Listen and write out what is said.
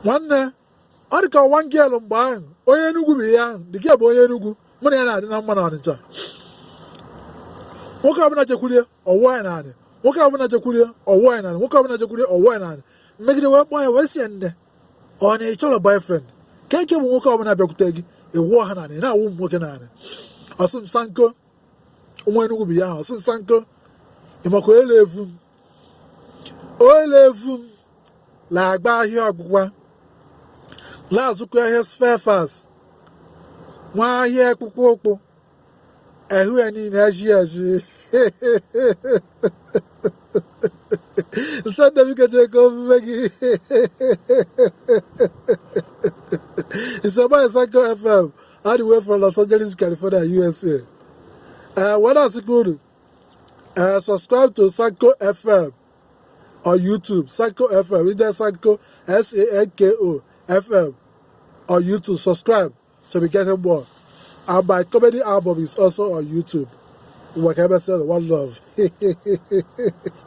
Nwanne, ọ dị ka one girl mgbe ahụ, onye Enugwu bụ ihe ahụ. The girl bụ onye Enugwu, mụ na ya na-adị na mma na Ọnịcha. Nwoke ọbụla jekwurie, ọwụọ ya naanị. Nwoke ọbụla jekwurie, ọwụọ ya naanị. Nwoke ọbụla jekwurie, ọwụọ ya naanị. Mmegide wee kpọọ ya, wee sị ya, "Nne, ọ na ị chọrọ boyfriend ka nke bụ nwoke ọbụla bịakwute gị, ịwụọ ha naanị, ị na-awụ ụmụ nwoke naanị?" Ọ sị m, "Sanko." Nwa Enugwu bụ ya ahụ. Ọ sị m, "Sanko, ị makwa ele evu m, ole evu m na-agba ahịa ọgwụgwa, na-azụkwa ahịa spare parts, nwa ahịa akpụkpọ ụkwụ, ahụ ya niile eji eji nsọ ndebikeje ka omume gị nsogbu." Sanko FM all the way from Los Angeles, California, USA. Wee na-asịkwa unu subscribe to Sanko FM on YouTube. Sanko FM, either Sanko, Sanko FM on YouTube. Subscribe to be getting more. And my comedy album is also on YouTube. Whatever said, one love.